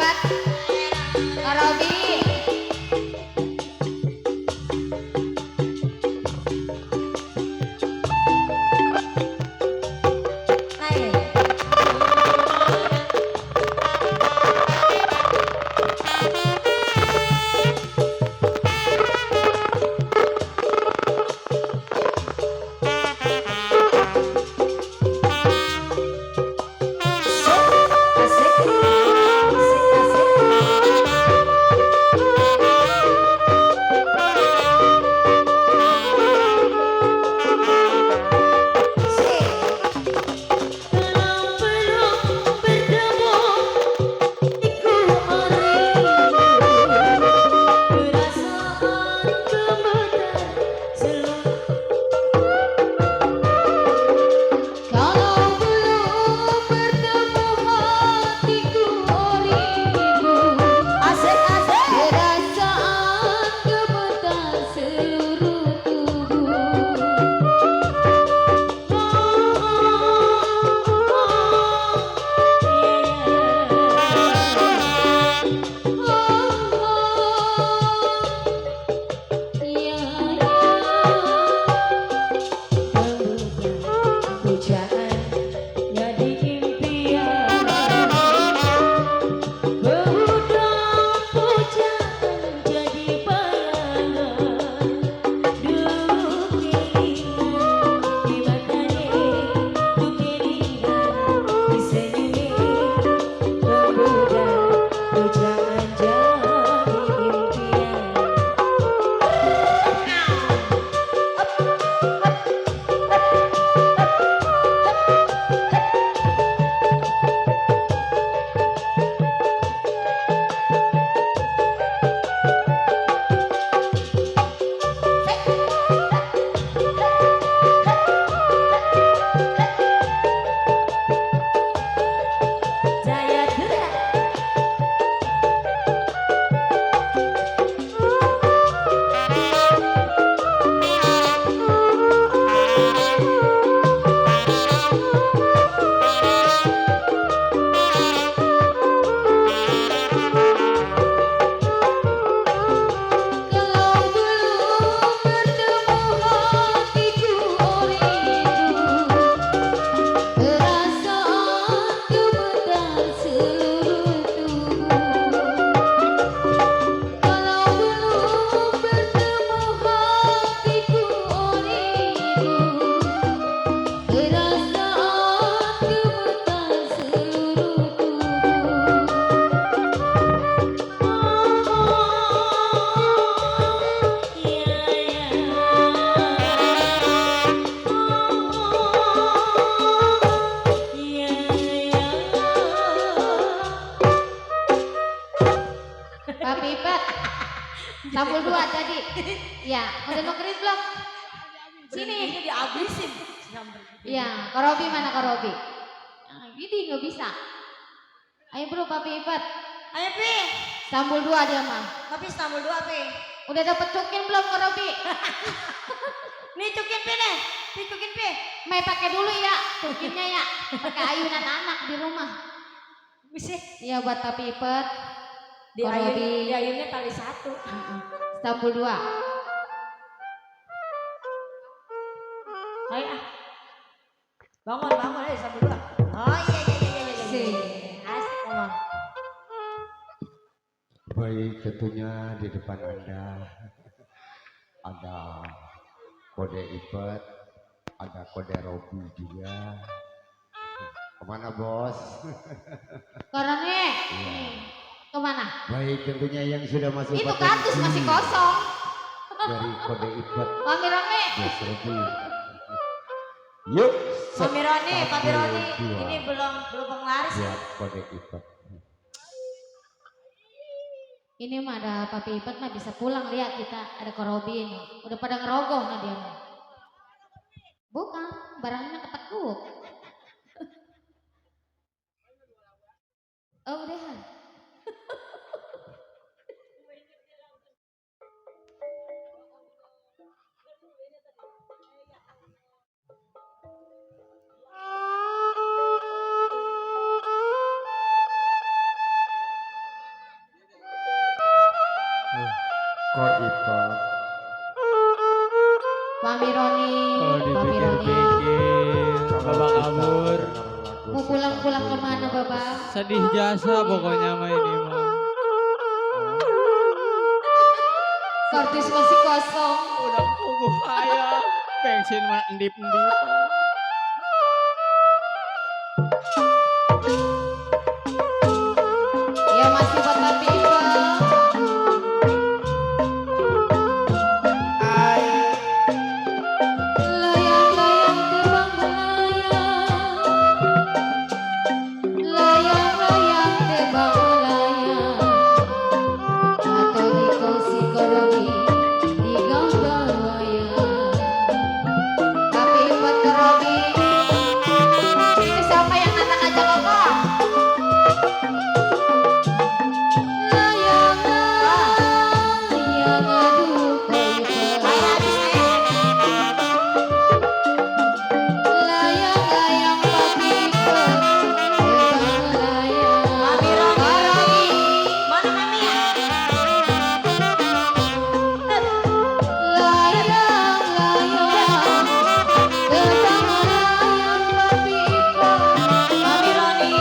Ipat, Kak Robi. Papi Ipat, sampul 2 tadi. Ya, udah nukerin belum? Sini. Ini dihabisin. Iya, Kak Robi mana Kak Robi? Nah, ini nggak bisa. Ayo bro, Papi Ipat. Ayo Pi. Sampul 2 dia mah. Tapi Istanbul 2 Pi. Udah dapet cukin belum Kak Robi? Nih cukin Pi nih. Pi cukin Pi. Mai pakai dulu ya, cukinnya ya. Pakai ayunan anak di rumah. Bisa. Iya buat Papi Ipat. Di ayunnya tali 1. Sampul 2. Ayo ah. Bangun ayo Istanbul 2. Oh iya. Asik ngomong. Baik, tentunya di depan Anda ada kode Ipat, ada kode Robi juga. Kemana bos? Korone. Iya. Kemana? Baik, tentunya yang sudah masuk Itu pakai kartus masih kosong. dari kode Ipat, Rame-rame. Bos Robi. Yuk, Papi Roni, dua. ini belum penglaris. Buat kode Ipat. Ini mah ada Papi Ipat mah bisa pulang lihat kita ada Korobi ini. Udah pada ngerogoh nah dia mah. Bukan, barangnya ketekuk. Oh udah. Kok Ipa? Mami Roni, Kalau Mami Roni. dipikir-pikir, Bapak kabur. Mau pulang-pulang kemana Bapak? Sedih jasa pokoknya mah ini mah. Kartis masih kosong. Udah kuku ayah. Bensin mah endip-endip. Ya masih buat Papi Ipa. Layang-layang terbang melayang. Layang-layang terbang melayang. Jatuh di kursi korobi di gambar wayang. Papi Ipa korobi. Itu siapa yang nantang aja Koko? Layang-layang aduh Ipa. Layang-layang Papi Ipa terbang melayang. Mami Roni. Korobi. Mana mami ya? Layang-layang terbang melayang Papi Ipa. Mami Roni.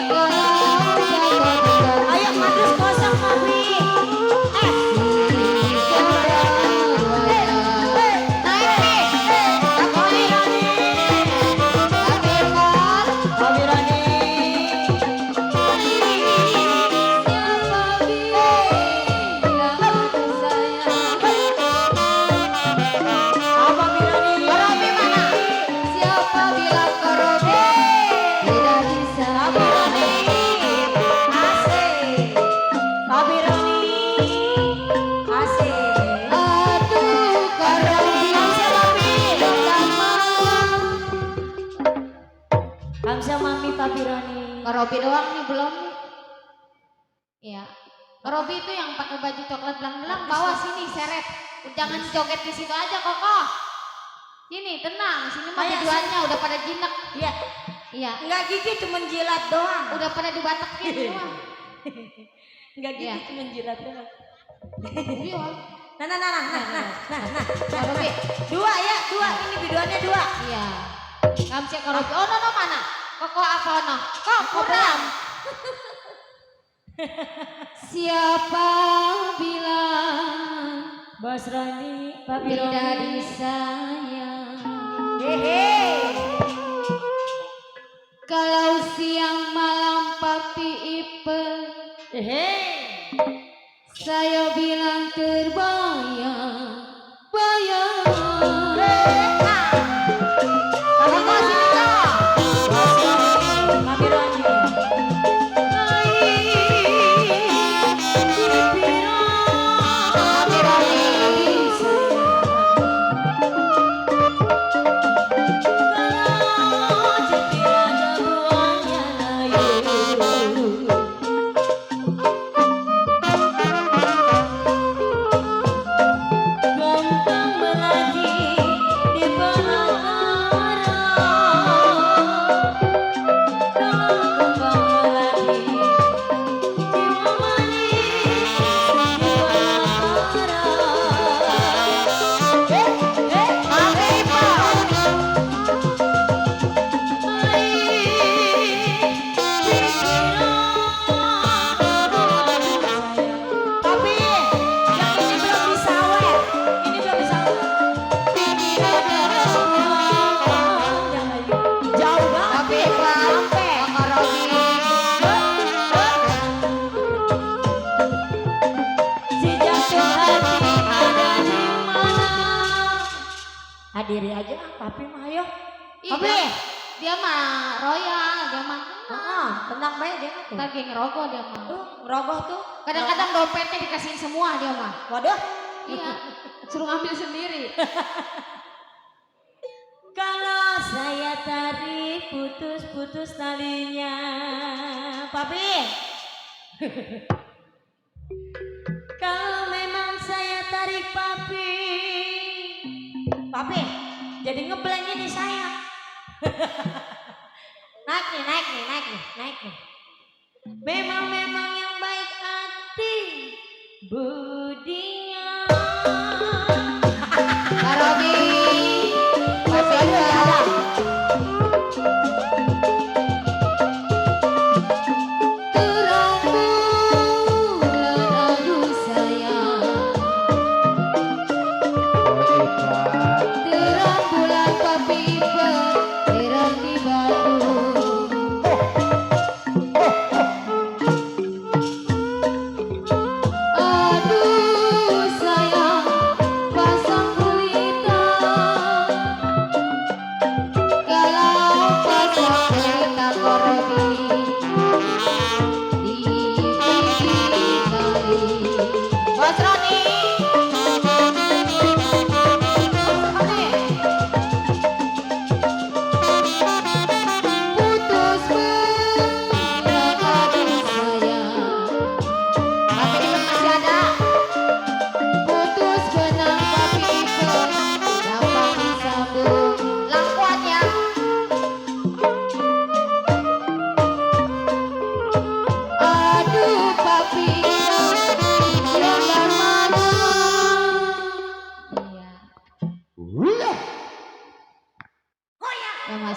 Kalau jatuh di Ayo kardus kosong mami. Mami Roni. Apa Mami Roni? Korobi mana? Siapa bilang korobi tidak bisa? Mami Roni. Asik. Mami Roni. Asik. Aduh korobi Kamsa mami Papi Roni. Korobi doang nih belum nih. Iya. Korobi itu yang pakai baju coklat belang-belang bawa sini seret. Jangan joget di situ aja Koko. Sini tenang, sini mah Ayo, tujuannya udah pada jinak. Iya. Iya. Enggak gigi cuma jilat doang. Udah pada dibatakin semua. Enggak gigi Iya. cuma jilat doang. Iya. Nah. Korobi. Dua ya, dua. Ini biduannya dua. Iya. Kamsia korobi. Oh no mana? Koko apa no? Kok belum? Siapa bilang Bos Roni, Papi tidak Roni. disayang? Hehe. Kalau siang malam Papi Ipe, Hehe. saya bilang terbayang, bayang. Kamu kok sini kok? Bos Roni, Papi Roni. Papi Roni. Tapi yang ini belum disawet. Ini belum disawet. Jauh banget. Papi Ipe, Koko Robi. Si jatuh hati ada di mana? Hadiri aja, papi mah ayo. Papi, dia mah royal, dia mah Tenang baik dia mah. lagi ngerogoh dia mah. Tuh, ngerogoh tuh. Kadang-kadang dompetnya dikasihin semua dia mah. Waduh. Iya, suruh ngambil sendiri. Kalau saya tarik putus-putus talinya. Papi. Kalau memang saya tarik papi. Papi, jadi ngeblank ini saya. naik nih. Memang yang baik hati.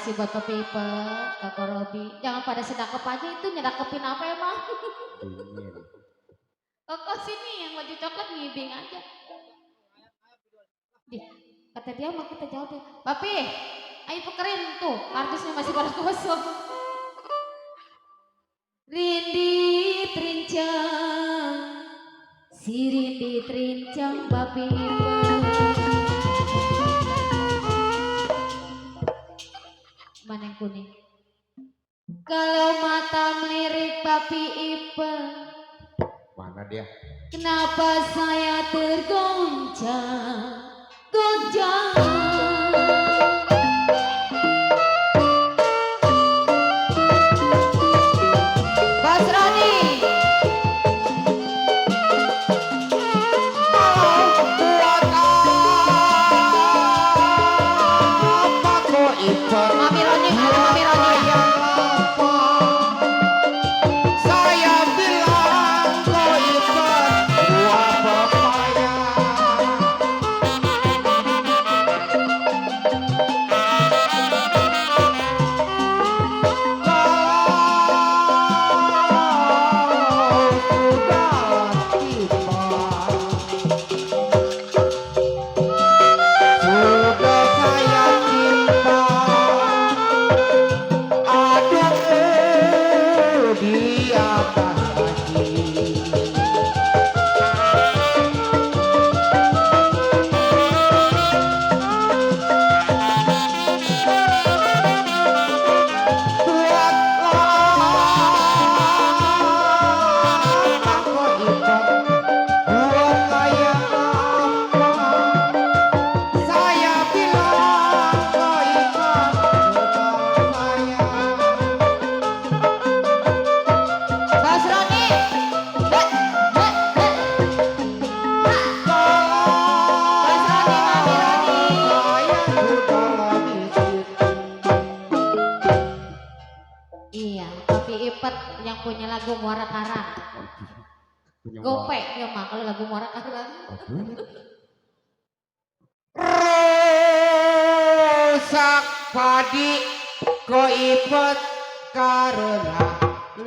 kasih buat Papi Ipet, Kakak Robi. Jangan pada sedekap aja itu nyedekapin apa emang? Dingin. Koko sini yang baju coklat ngibing aja. Kata dia mah kita jawab deh. Papi, ayo tukerin tuh, kardusnya masih pada kosong. Rindi trincang, si Rindi trincang Papi Ipet. Mana yang kuning? Kalau mata melirik Papi Ipet, Mana dia? kenapa saya tergoncang, goncang? Bos Roni, Mami Roni, ada Mami Roni ya? Saya bilang kau Ipet buah pepaya. Kalau sudah tiba, sudah saya tiba. Aduh di atas kaki. Buatlah kau Ipet, buat kayak apa? Saya bilang kau Ipet bukan saya. Bos Roni, Bos Roni, Mami Roni. Iya, Papi Ipet yang punya lagu Muara Karang. Gope ya mah kalau lagu Muara Karang. Rusak padi ko Ipet karena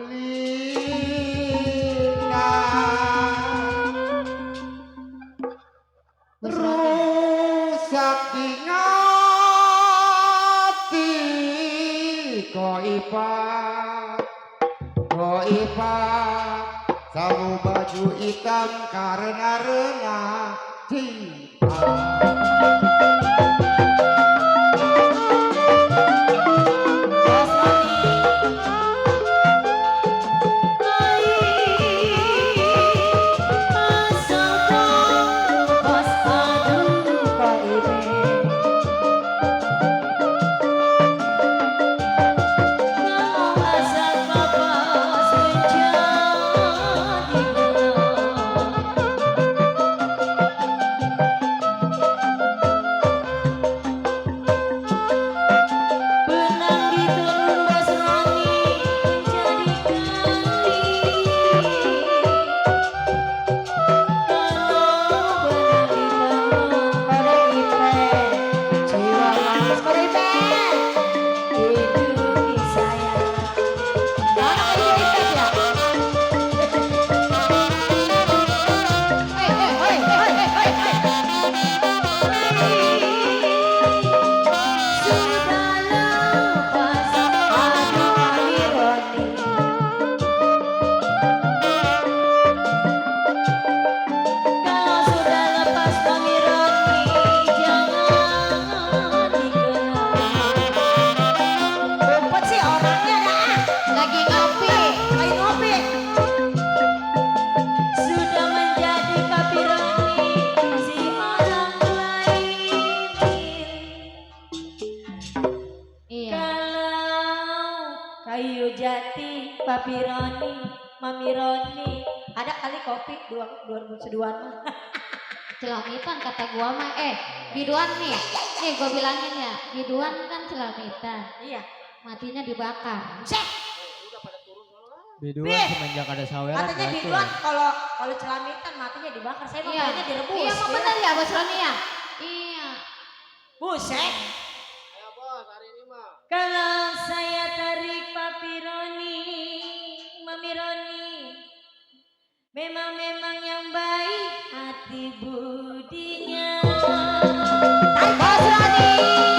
lina. Bos Roni, Rusak di ngati ko Ipet, ko Ipet. Samu baju hitam karena rena cinta. Bos Roni. Papi Roni, Mami Roni. Ada kali kopi 2002 mah. Celamitan kata gua mah, biduan nih gua bilangin ya, biduan kan celamitan, Iya. matinya dibakar. Biduan Bih. semenjak ada saweran Katanya berarti biduan ya. kalau celamitan matinya dibakar. Saya mau Iya, tanya direbus. iya mah bener ya Bos Roni ya. Iya. Buset. Ayo bos, hari ini mah Kalau saya tarik Papi Roni, Mami Roni, memang yang baik hati budinya. Bos Roni.